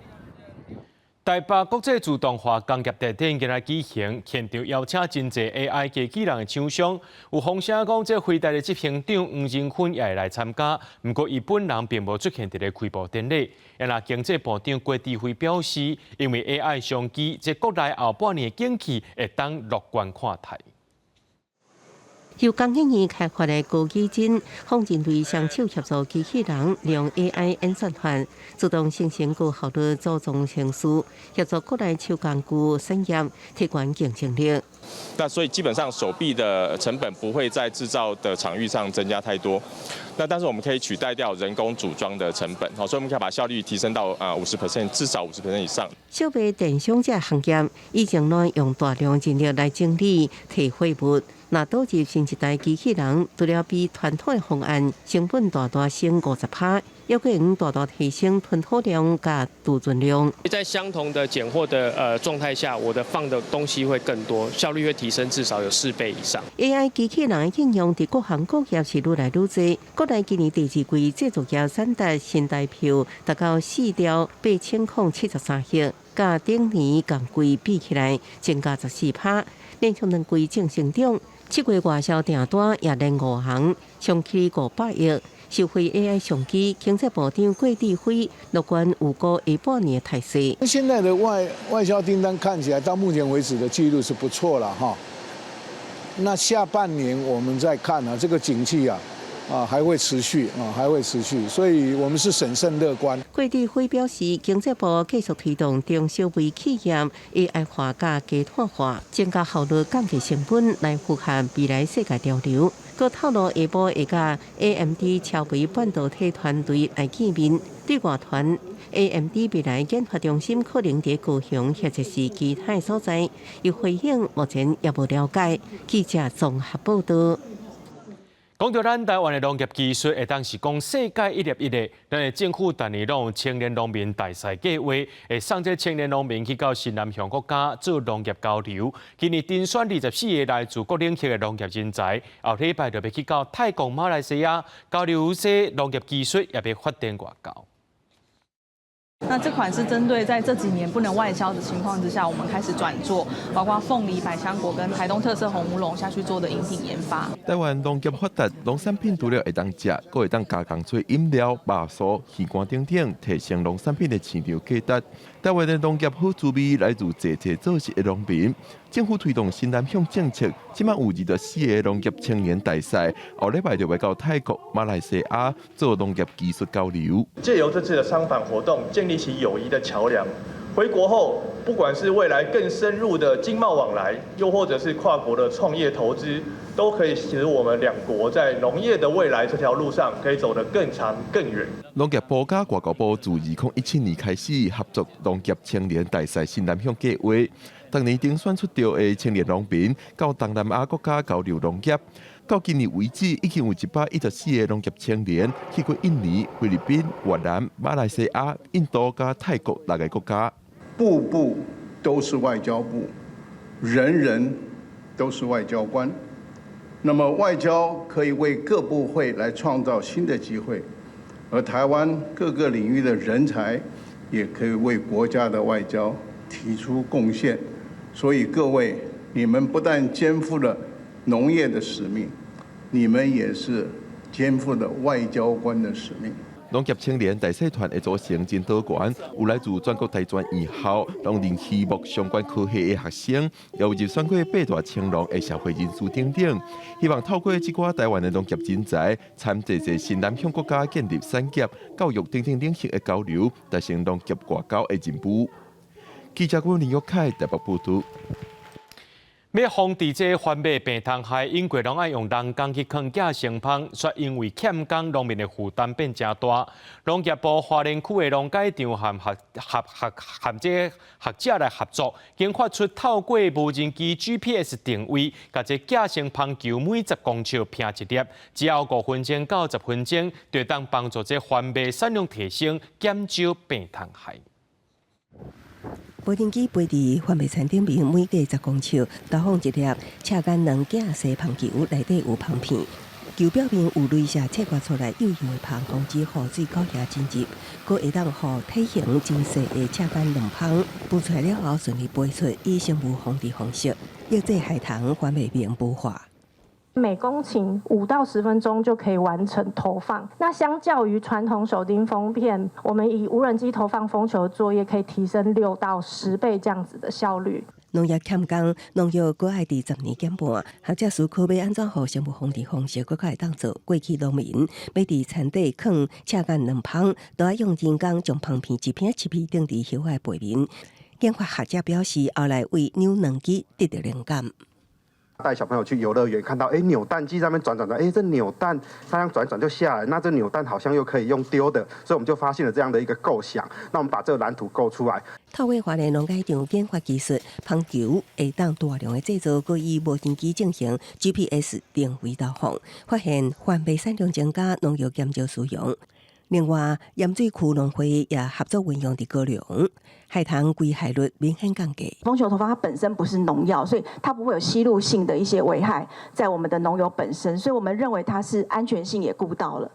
台北國際自動化工業大展今仔舉行，現場邀請真濟 AI 機器人的廠商，有風聲講，這輝達的執行長黃仁勳也會來參加，毋過伊本人並無出現佇咧開幕典禮。啊，經濟部長郭智輝表示，因為 AI 商機，這國內後半年的景氣會當樂觀看待。由工研院開發的高基金，仿人類雙手協助機器人，利用 AI 演算法自動生成高效率組裝程序，協助國內手工具產業提懸競爭力。那所以基本上手臂的成本不會在製造的場域上增加太多。那但是我們可以取代掉人工組裝的成本，好，所以我們可以把效率提升到50%，至少50% 以上。小微電商這行業以前攏用大量人力來整理提貨物，若導入新一代機器人，除了比傳統的方案成本大大省50%，猶閣會用大大提升吞吐量佮儲存量。在相同的揀貨的狀態下，我的放的東西會更多，效率會提升至少有4倍以上。 AI 機器人的應用佇各行各業是愈來愈濟。國內今年第二季製造業產值新台票達到4兆8073億，佮頂年仝季比起來增加14%，連續兩季正成長。7月外銷訂單也連五紅，衝起500億。受惠 AI 商機，經濟部長郭智輝樂觀預估下半年的態勢。現在的外銷訂單看起來到目前為止的記錄是不錯了哈。那下半年我們再看啊，這個景氣啊，還會持續啊，還會持續，所以我們是審慎樂觀。郭智輝表示，經濟部繼續推動中小微企業 AI 化佮低碳化，增加效率、降低成本，來符合未來世界潮流。閣透露下晡會佮 AMD 超微半導體團隊來見面，對外傳 AMD 未來研發中心可能佇高雄或者是其他所在，伊回應目前猶無了解。記者綜合報道。講到咱台灣的農業技術，會當是講世界一粒一的。咱的政府逐年攏有青年農民大賽計劃，會送這青年農民去到新南向國家做農業交流。今年甄選24個來自各領域的農業人才，後禮拜就欲去到泰國、馬來西亞交流這農業技術，也欲發展外交。那這款是針對在這幾年不能外銷的情況之下，我們開始轉做，包括鳳梨、百香果跟台東特色紅烏龍下去做的飲品研發。台灣農業發達，農產品除了會當食，閣會當加工做飲料、肉酥、魚乾等等，提升農產品的市場價值。台灣的農業好滋味來自濟濟做事的農民。政府推動新南向政策，這馬有24個農業青年大賽，後禮拜就欲到泰國、馬來西亞做農業技術交流。借由這次的參訪活動，建立起友誼的橋梁。回國後，不管是未來更深入的經貿往來，又或者是跨國的創業投資，都可以使我們兩國在農業的未來這條路上，可以走得更長更遠。農業部佮外交部自2017年開始合作農業青年大賽新南向計劃，逐年甄選出道的青年農民到東南亞國家交流農業。到今年為止，已經有114個農業青年去過印尼、菲律賓、越南、馬來西亞、印度佮泰國六个國家。步步都是外交部，人人都是外交官。那麼外交可以為各部會來創造新的機會，而台灣各個領域的人才也可以為國家的外交提出貢獻。所以各位，你們不但肩負了農業的使命，你們也是肩負了外交官的使命。農業青年大賽團的組成真多元，有來自全國大專院校、農林畜牧相關科系的學生，也有入選過八大青農的社會人士等等。希望透過這寡台灣的農業人才，參濟濟新南向國家建立產業、教育等等領域的交流，達成農業外交的進步。記者郭林玉凱台北報道。欲防治這番麥病蟲害，英國攏愛用人工去囥寄生蜂，卻因為欠工，農民的負擔變誠大。農業部花蓮區的農改場和學合合和這學者來合作，研發出透過無人機 GPS 定位，共這寄生蜂球每10公尺拚一粒，只要5分鐘到10分鐘，就會當幫助這番麥產量提升，減少病蟲害。無人機飛佇番麥田頂面，每隔10公尺投放一粒赤眼卵寄生蜂球，內底有蜂片。球表面有鐳射切割出來幼型的蜂，防止雨水狗蟻進入，閣會當予體型真細的赤眼卵蜂孵出來了後順利飛出，以生物防治方式抑制害蟲番麥明孵化。每公頃5到10分鐘就可以完成投放。那相較於傳統手釘蜂片，我們以無人機投放蜂球作業，可以提升6到10倍這樣子的效率。農業欠工，農藥閣愛佇10年減半。學者思考欲按怎予生物防治方式閣較會當做。過去農民欲佇田底囥赤眼卵蜂，都愛用人工將蜂片一片一片釘佇葉仔背面。研發學者表示，後來為扭卵機得到靈感。帶小朋友去遊樂園，看到哎扭蛋機在那邊轉轉轉，哎這扭蛋它這樣轉轉就下來，那這扭蛋好像又可以用丟的，所以我們就發現了這樣的一個構想。那我們把這個藍圖構出來。透過花蓮農改場研發技術，蜂球會當大量的製作，閣以無人機進行 GPS 定位導航，發現番麥產量增加，農藥減少使用。另外，鹽水區農會也合作運用佇高雄，害蟲危害率明顯降低。蜂球投放它本身不是農藥，所以它不會有吸入性的一些危害在我們的農友本身，所以我們認為它是安全性也顧到了。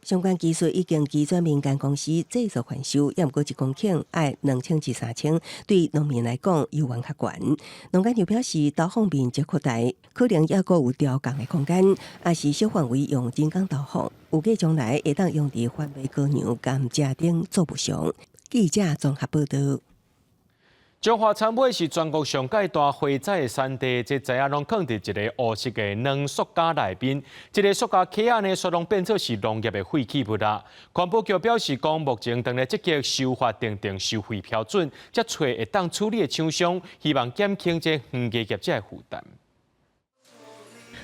相關技術已經移轉民間公司製作販售，抑毋過1公頃愛2000至3000，對農民來講猶原較懸。農改場表示，投放面積擴大，可能猶閣有調降的空間，抑是小範圍用人工投放，預計將來會當用佇番麥高粱、甘蔗等作物上。記者綜合報導。彰化草尾是全國上蓋大花栽的產地，這栽仔攏囥佇一个烏色的軟塑膠內面，這个塑膠殼仔呢，煞攏變做是農業的廢棄物啦。環保局表示講，目前正咧積極修法訂定收費標準，才揣會當處理的廠商，希望減輕這園藝業者的負擔。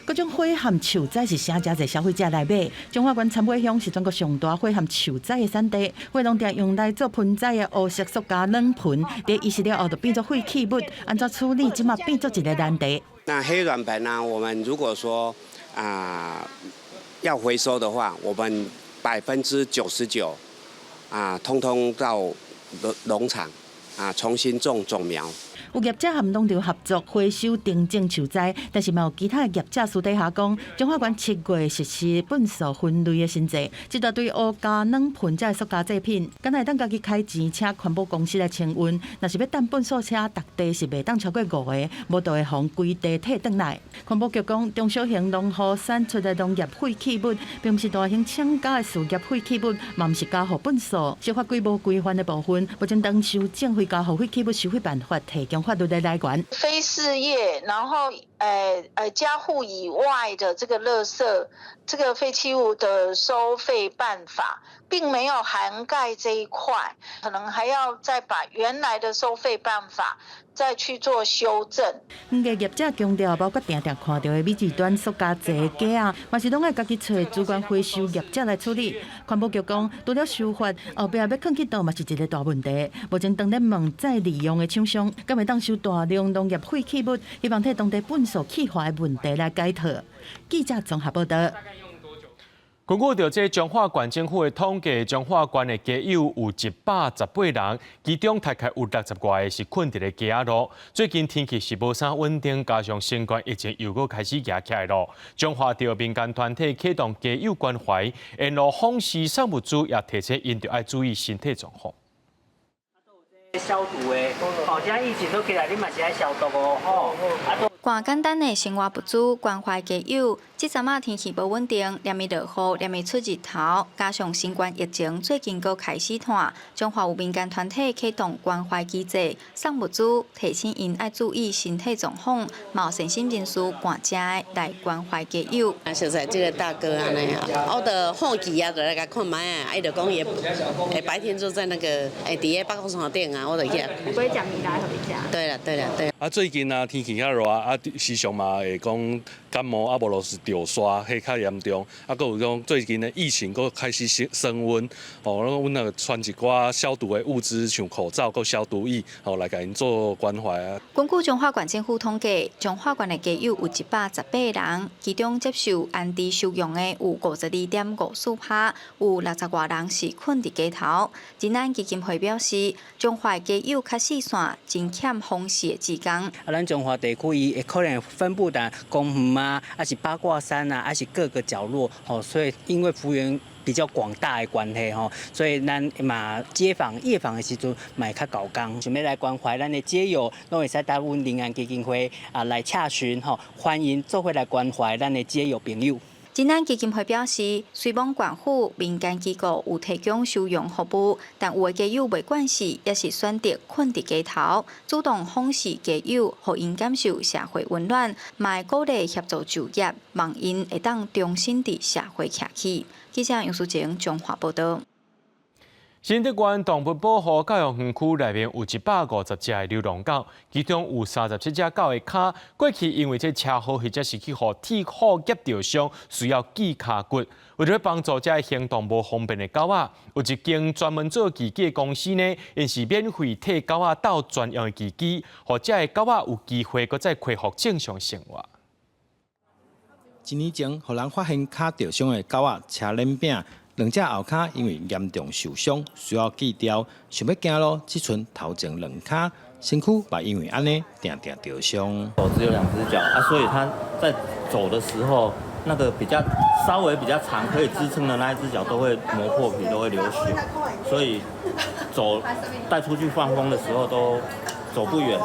各種花和樹栽是誠濟消費者來買。彰化縣草尾鄉是全國上大花和樹栽的產地，花農常用來做盆栽的烏色塑膠軟盆，佇遺失了後就變做廢棄物，按怎處理，這馬變做一个難題。那黑軟盆呢？我們如果說啊要回收的話，我們99%啊，通通到農農場啊重新種種苗。有業者和農場合作回收定種樹栽，但是嘛有其他的業者私底下講，彰化縣7月實施糞埽分類的新制，這大堆烏膠軟盆這塑膠製品，敢若會當家己開錢請環保公司來清運，若是欲等糞埽車，逐袋是袂當超過五个，無就會予規袋退轉來。環保局講，中小型農戶產出的農業廢棄物，並毋是大型廠家的事業廢棄物，嘛毋是家戶糞埽，是法規無規範的部分，目前當修正非家戶廢棄物收費辦法，提供法律的來源。非事業，然後家戶以外的這個垃圾，這個廢棄物的收費辦法，並沒有涵蓋這一塊，可能還要再把原來的收費辦法再去做修正。園藝業者強調，包括定定看著的米字端塑膠製架仔，嘛是攏愛家己揣資源回收業者來處理。環保局講，除了修法，後壁欲囥去佗嘛是一个大問題。目前當咧問再利用的廠商，敢會當收大量農業廢棄物，希望替當地糞埽氣化的問題來解套。記者綜合報導。根據著這彰化縣政府的統計，彰化縣的街友有118人，其中大概有60外个是睏佇咧街仔路。最近天氣是無啥穩定，加上新冠疫情又閣開始夯起來囉。彰化著民間團體啟動街友關懷，沿路訪視送物資，也提醒𪜶著愛注意身體狀況。消毒的，哦，這疫情都起來，你嘛是愛消毒哦，吼。攜簡單的生活物資關懷街友。這陣仔天氣無穩定，連日落雨，連日出日頭，加上新冠疫情最近閣開始湠，彰化有民間團體啟動關懷機制，送物資，提醒𪜶愛注意身體狀況，嘛有善心人士趕遮來關懷街友。啊，熟似這個大哥按呢啊，我就好奇啊，就來共看覓啊，伊就講伊會白天就在那個佇个八公山頂啊，我就去。會食物來予伊食。對啦，對啦，對。啊，最近啊，天氣較熱啊，啊，時常嘛會講感冒啊，無就是著沙，彼較嚴重。啊，閣有講最近的疫情閣開始升溫，哦，阮那個傳一寡消毒的物資，像口罩、閣消毒液，哦，來共𪜶做關懷啊。根據彰化縣政府統計，彰化縣的街友有118人，其中接受安置收容的有52.54%，有60外人是睏佇街頭。仁安基金會表示，彰化街友較細散，真欠訪視的志工。啊，咱彰化地區伊會可能分布佇公園啊，抑是八卦山啊，抑是各個角落，吼，所以因為幅員比較廣大的關係吼，所以咱嘛街訪夜訪的時陣嘛會較𠢕工，想欲來關懷咱的街友，攏會使到阮仁安基金會啊來洽詢吼，歡迎做伙來關懷咱的街友朋友。仁安基金會表示，雖罔縣府民間機構有提供收容服務，但有的街友袂慣勢，抑是選擇睏佇街頭，主動訪視街友，予𪜶感受社會溫暖，嘛會鼓勵協助就業，望𪜶會當重新佇社會徛起。記者楊淑晴彰化報導。新竹縣動物保護教育園區內面有150隻的流浪狗，其中有37隻狗的跤，過去因為這車禍或者是去予鐵虎夾著傷，需要鋸跤骨。為著幫助這行動無方便的狗仔，有一間專門做義肢的公司呢，𪜶是免費替狗仔鬥專用的義肢，予這个狗仔有機會閣再恢復正常生活。一年前，予人發現跤著傷的狗仔車輪餅。兩隻後跤因為嚴重受傷，需要鋸掉，想欲行路，只賰頭前兩跤，身軀嘛因為按呢定定著傷。狗只有兩隻腳啊，所以它在走的時候，那個比較稍微比較長可以支撐的那一隻腳都會磨破皮，都會流血，所以走帶出去放風的時候都走不遠。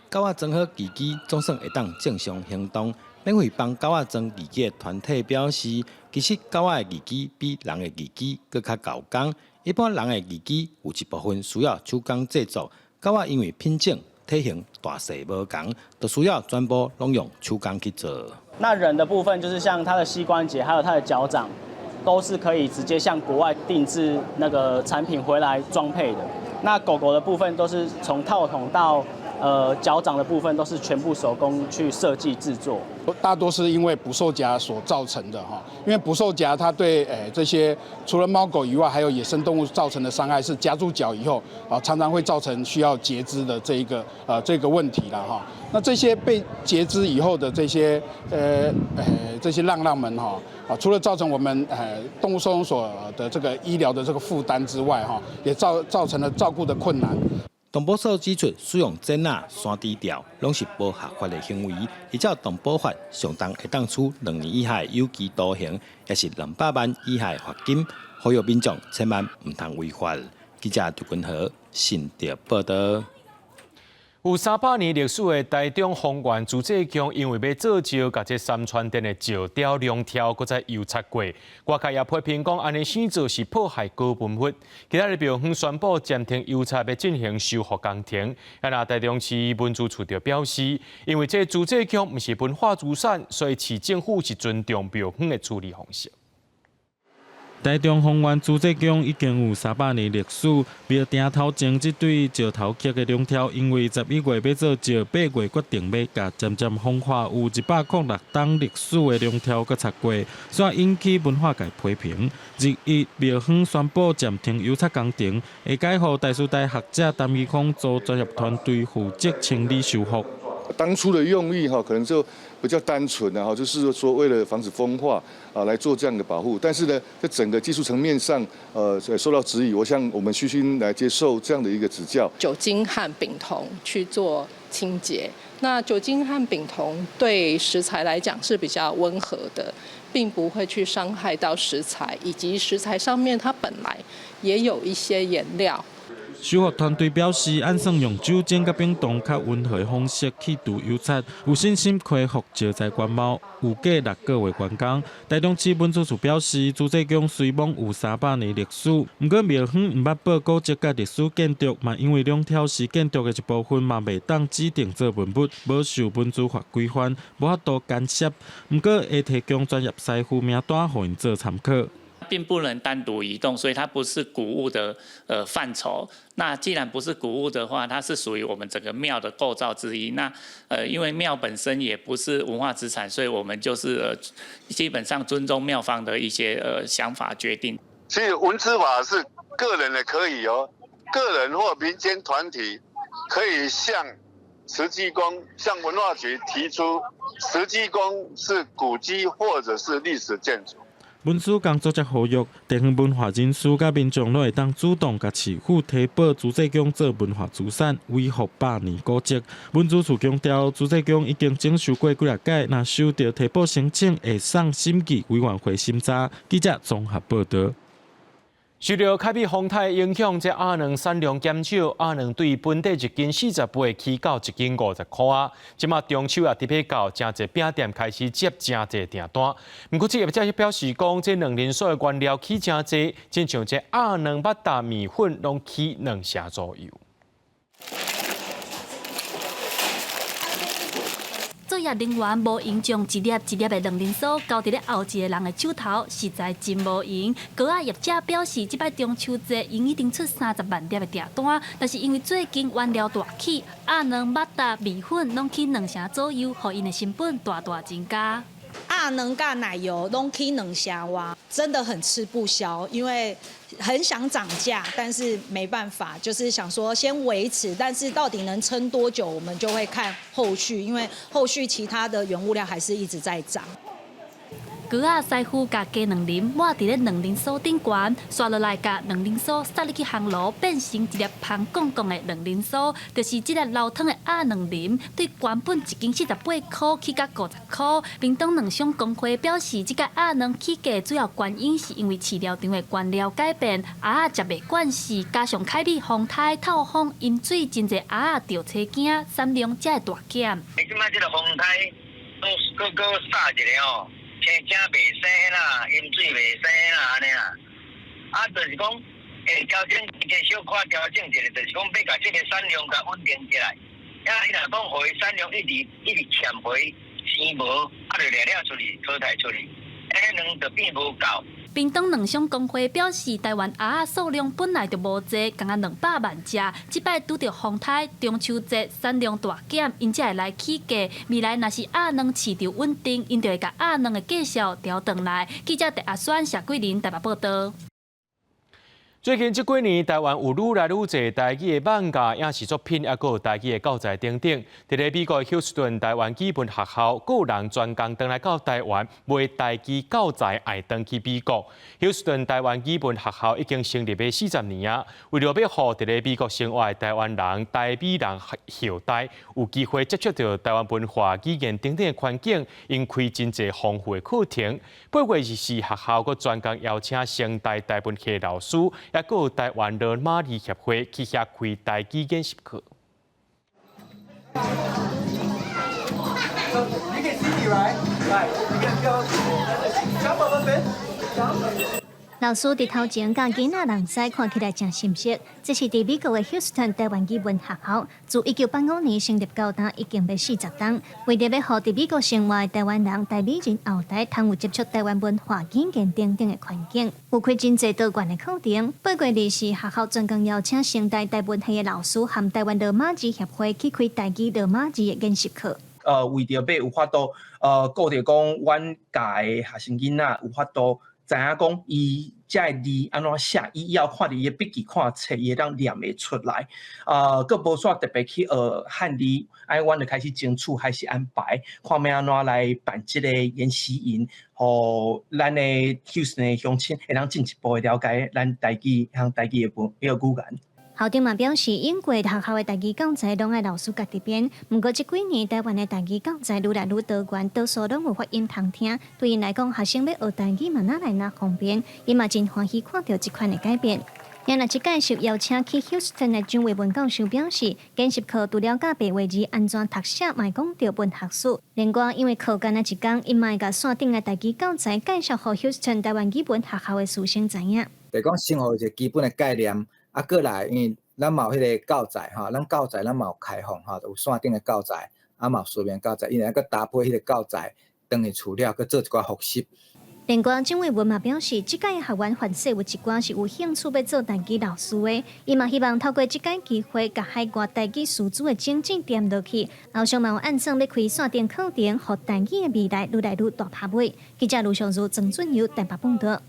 狗仔裝好義肢，總算會當正常行動。免費幫狗仔裝義肢的團體表示，其實狗仔的義肢比人的義肢閣較𠢕工。一般人的義肢有一部分需要手工製作，狗仔因為品種、體型大細無仝，就需要全部攏用手工去做。那人的部分就是像他的膝關節，還有他的腳掌，都是可以直接向國外定製那個產品回來裝配的。那狗狗的部分都是從套筒到腳掌的部分都是全部手工去設計製作。大多是因為捕獸夾所造成的哈，因為捕獸夾它對這些除了貓狗以外，還有野生動物造成的傷害是夾住腳以後啊，常常會造成需要截肢的這一個問題啦哈。那這些被截肢以後的這些浪浪們哈啊，除了造成我們動物收容所的這個醫療的這個負擔之外哈，也造成了照顧的困難。動保所指出，使用剪仔、山豬吊，攏是無合法的行為。依照動保法，上重會當處2年以下有期徒刑，抑是200萬以下罰金。呼籲民眾千萬毋通違法。記者杜君和新竹報導。有300年歷史的台中豐原自治宮，因為欲做石，共這三川殿的石雕龍柱，閣再油漆過。外界也批評講，按呢生做是破壞古文物。今仔日廟方宣布暫停油漆，欲進行修復工程。啊，若台中市文資處就表示，因為這自治宮毋是文化資產，所以市政府是尊重廟方的處理方式。台中豐原自治宮已經有300年歷史，廟埕頭前這對石頭刻的龍柱，因為11月欲做石，8月決定欲共漸漸風化有106冬歷史的龍柱閣擦過，煞引起文化界批評。日一廟方宣布暫停油漆工程，會改予台師大學者陳義峰組專業團隊負責清理修復。當初的用意哈，可能就比較單純的哈，就是說為了防止風化啊來做這樣的保護。但是呢，在整個技術層面上，受到質疑。我想我們虛心來接受這樣的一個指教。酒精和丙酮去做清潔。那酒精和丙酮對食材來講是比較溫和的，並不會去傷害到食材，以及食材上面它本來也有一些顏料。修復團隊表示，按算用酒精佮丙酮較溫和的方式去除油漆，有信心恢復石材原貌，預計6個月完工。台中市文資處表示，自治宮雖罔有300年歷史，毋過廟方毋捌報古蹟佮歷史建築，嘛因為龍柱是建築的一部分，嘛袂當指定做文物，無受文資法規範，無法度干涉。毋過會提供專業師傅名單，予𪜶做參考。並不能單獨移動，所以它不是古物的範疇。那既然不是古物的話，它是屬於我們整個廟的構造之一。那因為廟本身也不是文化資產，所以我們就是基本上尊重廟方的一些想法決定。其實文資法是個人的可以哦，個人或民間團體可以向慈濟宮、向文化局提出，慈濟宮是古蹟或者是歷史建築。文資工作者呼籲，地方文化人士佮民眾攏會當主動共市府提報慈濟宮做文化資產，維護百年古蹟。文資處強調，慈濟宮已經整修過幾若擺，若收著提報申請，會送審計委員會審查。記者綜合報導。受著凱美風颱影響，這鴨卵產量減少，鴨卵對本地一斤48起到一斤50箍仔。這馬中秋也特別到，誠濟餅店開始接誠濟訂單。毋過，這業者表示講，這卵磷酥的原料起誠濟，親像這鴨卵、肉脣、麵粉攏起兩成左右。作業人員無閒將一粒一粒的卵磷酥交佇咧後一个人的手頭，實在真無閒。糕仔業者表示，這擺中秋節𪜶已經出30萬粒的訂單，但是因為最近原料大起，鴨卵、肉脣、麵粉攏起兩成左右，予𪜶的成本大大增加。鴨卵佮奶油攏起兩成外，真的很吃不消，因為很想漲價，但是沒辦法，就是想說先維持，但是到底能撐多久，我們就會看後續，因為後續其他的原物料還是一直在漲。糕仔師傅共雞卵磷抹佇咧卵磷酥頂懸，紲落來共卵磷酥撒入去烘爐，變成一粒芳絳絳的卵磷酥，就是這粒流湯的鴨卵磷，對原本一斤48箍起到50箍。屏東卵商公會表示，這個鴨卵起價主要原因是因為飼料場的原料改變，鴨仔食袂慣勢，加上凱美風颱透風淹水，真濟鴨仔著青驚，產量才會大減。這擺這个風颱閣閣掃一个吼。青青袂生啦，淹水袂生啦，按呢啦。啊，就是講，會調整一個小可調整一下，就是講欲共這个產量共穩定起來。啊，伊若講予伊產量一直一直欠肥生無，啊，就掠掠出去淘汰出去，按呢卵就變無夠。屏東卵商公會表示，台灣鴨仔數量本來就無濟，敢若200萬隻，這擺拄著風颱、中秋節產量大減，𪜶才會來起價。未來若是鴨卵市場穩定，𪜶就會共鴨卵的價數調轉來。記者鄭阿宣、謝桂林台北報導。最近這幾年，台灣有愈來愈濟台語的漫畫、影視作品，抑閣有台語的教材等等。佇咧美國休斯頓台灣語文學校，閣有人專工轉來到台灣賣台語教材，愛轉去美國。休斯頓台灣語文學校已經成立欲40年啊，為著欲予佇咧美國生活的台灣人、台美人後代有機會接觸著台灣文化、語言等等的環境，𪜶開真濟豐富的課程。8月24學校閣專工邀請成大台文系老師，抑閣有台灣羅馬字協會去遐開台語研習課。 You can see me, right? Right. You can go. Jump a little bit. Jump. 老師佇頭前佮囡仔人師看起來誠心熟。這是佇美國的休斯頓台灣語文學校，自1985年成立到今已經欲40冬。為著欲予佇美國生活的台灣人、台美人後代，通有接觸台灣文化、語言等等的環境，有開真濟多元的課程。8月24，學校專工邀請成大台文系的老師和台灣羅馬字協會去開台語羅馬字的研習課。為著欲有法度，顧著講，阮教的學生囡仔有法度知影講，伊這个字按怎寫，伊以後看著伊的筆記看冊，伊會當念會出來。閣無煞特別去學漢字，按阮就開始爭取，開始安排，看欲按怎來辦這个研習營，予咱的休斯頓的鄉親會當進一步的了解咱台語和台語的文彼个語言。校長嘛表示，英國學校的台語教材攏愛老師家己編，毋過這幾年台灣的台語教材愈來愈多元，多數攏有發音通聽。對𪜶來講，學生欲學台語嘛，愈來愈方便，伊嘛真歡喜看著這款的改變。另外，這屆受邀請去休斯頓的張衛文教授表示，研習課除了教白話字按怎讀寫，嘛會講著文學史。另外，因為課間的一工，𪜶嘛會共線頂的台語教材介紹予休斯頓台灣語文學校的師生知影。就講先予一個基本的概念。啊，過來，因為咱嘛有彼個教材吼，咱教材咱嘛有開放吼，有線頂的教材，啊嘛有書面教材，𪜶會閣搭配彼個教材，轉去厝了，閣做一寡複習。另外，鄭偉文嘛表示，這屆學員凡勢有一寡是有興趣欲做台語老師的，伊嘛希望透過這屆機會，共海外台語師資的種子奠落去，後續嘛有按算欲開線頂課程，予台語的未來愈來愈大拍尾。記者盧尚如、曾俊友台北報導。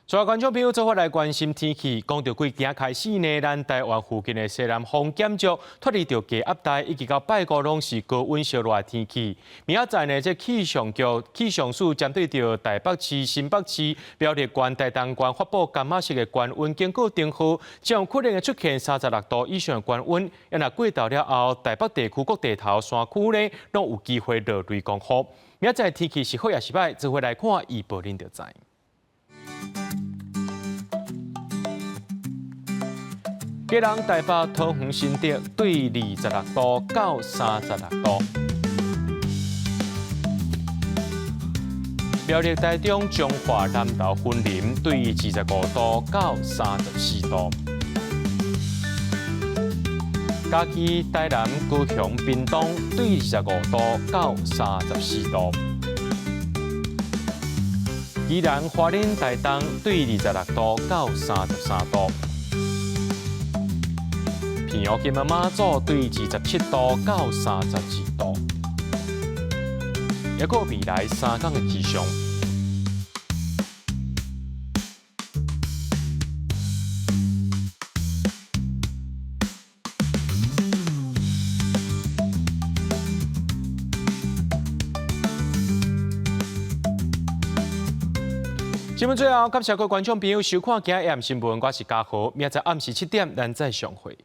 所有觀眾朋友，做伙來關心天氣。講著幾今開始呢，咱台灣附近的西南風減弱，脫離著低壓帶，以及到拜五攏是高溫燒熱的天氣。明仔載呢，這氣象局氣象署針對著台北市、新北市、苗栗縣、台東縣發布柑仔色的高溫警告燈號，將有可能會出現36度以上的高溫。若過晝了後，台北地區各地頭山區呢，攏有機會落雷公雨。明仔載天氣是好抑是䆀，做伙來看預報恁就知。基隆、台北、桃園、新竹對26度到36度；苗栗、台中、彰化、南投、雲林對25度到34度；嘉義、台南、高雄、屏東對25度到34度；宜蘭、花蓮、台東對26度到33度。澎湖金門馬祖對27度到32度，抑閣未來3工的氣象。新聞最後，感謝各位觀眾朋友收看今日新聞，我是嘉豪，明仔載暗時7點，咱再相會。